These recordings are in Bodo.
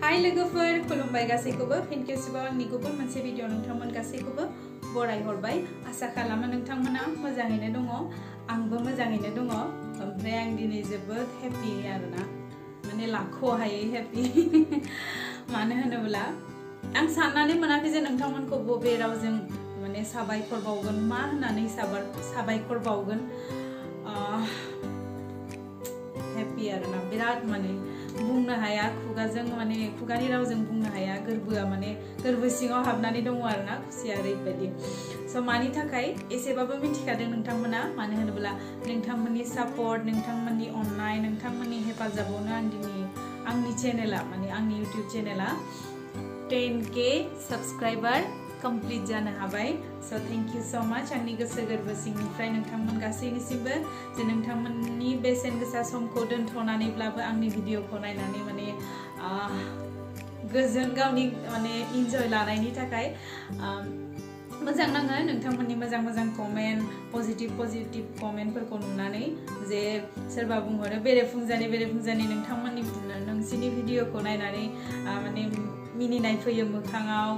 हाय लोगोफोर खुलुमबाय गासैखौबो फिन खेबसेबाव आंनि गुबुन मोनसे भिडिअ नोंथांमोन गासैखौबो बराय हरबाय आसा खालामो नोंथांमोना मोजाङैनो दङ आंबो मोजाङैनो दङ ओमफ्राय आं दिनै जोबोद हेपि आरोना माने लाख'हायै हेपि मानो होनोब्ला आं साननानै मोनाखै जे नोंथांमोनखौ बबे रावजों माने साबायखर बावगोन मा होननानै साबायखर बावगोन हेपि आरोना बिराद माने बुंनो हाया खुगाजों माने खुगानि रावजों बुंनो हाया गोरबोआ माने गोरबो सिङाव हाबनानै दङ आरोना खुसिया ओरैबायदि स' मानि थाखाय एसेबाबो मिथिखादों नोंथांमोना मानो होनोब्ला नोंथांमोननि सापर्ट नोंथांमोननि अननाय नोंथांमोननि हेफाजाबावनो आं दिनै आंनि चेनेला माने आंनि इउटिउब चेनेला 10K सब्सक्राइबार कमप्लीट जानो हाबाय स' थैंक यू सो मच आंनि गोसो गोरबो सिंनिफ्राय नोंथांमोन गासैनिसिमबो जे नोंथांमोननि बेसेन गोसा समखौ दोनथ'नानैब्लाबो आंनि भिडिअखौ नायनानै माने गोजोन गावनि माने इन्जय लानायनि थाखाय मोजां नाङो नोंथांमोननि मोजां कमेन्ट पजिटिभ कमेन्टफोरखौ नुनानै जे सोरबा बुंहरो बेरेफुंजानि नोंसिनि भिडिअखौ नायनानै माने मिनिनाय फैयो मोखाङाव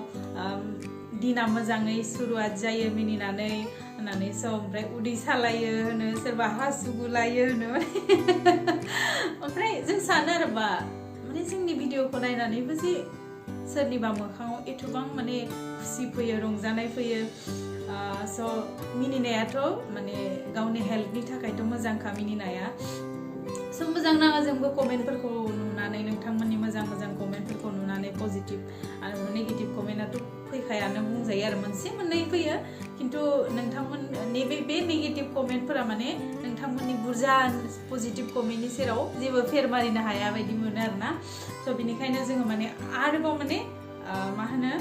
दिना मोजाङै सुरुआत जायो मिनिनानै होननानै स' ओमफ्राय उदै सालायो होनो सोरबा हासुगुलायो होनो ओमफ्राय जों सानो आरो माने जोंनि भिडिअखौ नायनानैबो जे सोरनिबा मोखाङाव एथबां माने खुसि फैयो रंजानाय फैयो स' मिनिनायाथ' माने गावनि हेल्थनि थाखायथ' मोजांखा मिनिनाया स' मोजां नाङा जोंबो कमेन्टफोरखौ नुनानै नोंथांमोननि मोजां कमेन्टफोरखौ नुनानै पजिटिभ आरो नेगेटिभ कमेन्टआथ' फैखायानो बुंजायो आरो मोनसे मोननै फैयो खिन्थु नोंथांमोन बे नेगेटिभ कमेन्टफोरा माने नोंथांमोननि बुरजा पजिटिभ कमेन्टनि सेराव जेबो फेर मारिनो हाया बायदि मोनो आरोना स' बिनिखायनो जोङो माने आरोबाव माने मा होनो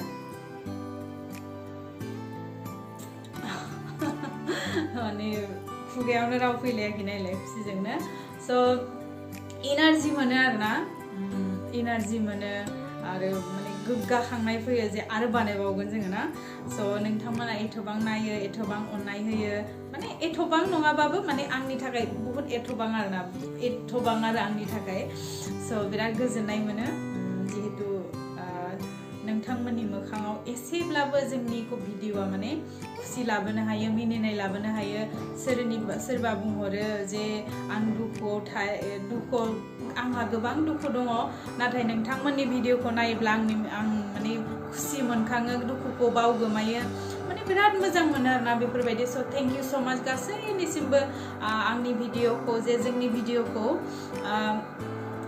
माने खुगायावनो राव फैलायाखै नायलाय खुसिजोंनो स' एनार्जि मोनो आरोना एनार्जि मोनो आरो माने गोग्गाखांनाय फैयो जे आरो बानायबावगोन जोङो ना स' नोंथांमोना एथबां नायो एथबां अननाय होयो माने एथबां नङाबाबो माने आंनि थाखाय बहुत एथबां आरोना एथबां आरो आंनि थाखाय स' बिराद गोजोननाय मोनो जिहेतु नोंथांमोननि मोखाङाव एसेब्लाबो जोंनि भिडिअआ माने खुसि लाबोनो हायो मिनिनाय लाबोनो हायो सोरबा बुंहरो जे आं दुखुआव आंहा गोबां दुखु दङ नाथाय नोंथांमोननि भिडिअखौ नायोब्ला आं माने खुसि मोनखाङो दुखुखौ बावगोमायो माने बिराद मोजां मोनो आरोना बेफोरबायदि स' थेंक इउ स' माच गासैनिसिमबो आंनि भिडिअखौ जे जोंनि भिडिअखौ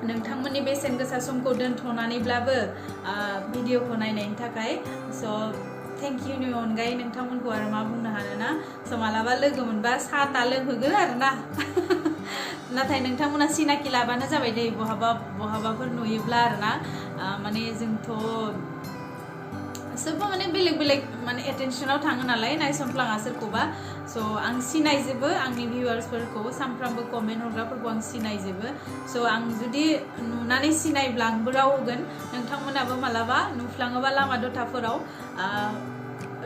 नोंथांमोननि बेसेन गोसा समखौ दोनथ'नानैब्लाबो भिडिअखौ नायनायनि थाखाय स' थेंक इउनि अनगायै नोंथांमोनखौ आरो मा बुंनो हानोना स' मालाबा लोगो मोनबा साहा लोंहोगोन आरोना नाथाय नोंथांमोना सिनाखि लाबानो जाबाय दे बहाबाफोर नुयोब्ला आरोना माने जोंथ' सोरबा माने बेलेग माने एटेनसनाव थाङो नालाय नायसनफ्लाङा सोरखौबा स' आं सिनायजोबो आंनि भिउवार्सफोरखौ सानफ्रामबो कमेन्ट हरग्राफोरखौ आं सिनायजोबो स' आं जुदि नुनानै सिनायब्ला आंबो राव होगोन नोंथांमोनाबो मालाबा नुफ्लाङोबा लामा दथाफोराव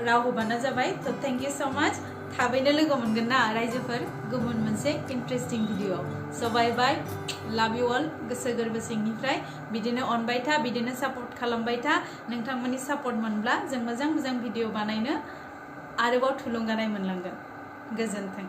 राव होबानो जाबाय थ' थेंक इउ स' माच थाबैनो लोगो मोनगोन ना रायजोफोर गुबुन मोनसे इन्टारेस्टिं भिडिअ स' बाय लाभ इउ अल गोसो गोरबो सिंनिफ्राय बिदिनो अनबाय था बिदिनो सापर्ट खालामबाय था नोंथांमोननि सापर्ट मोनब्ला जों मोजां भिडिअ बानायनो आरोबाव थुलुंगानाय मोनलांगोन गोजोन्थों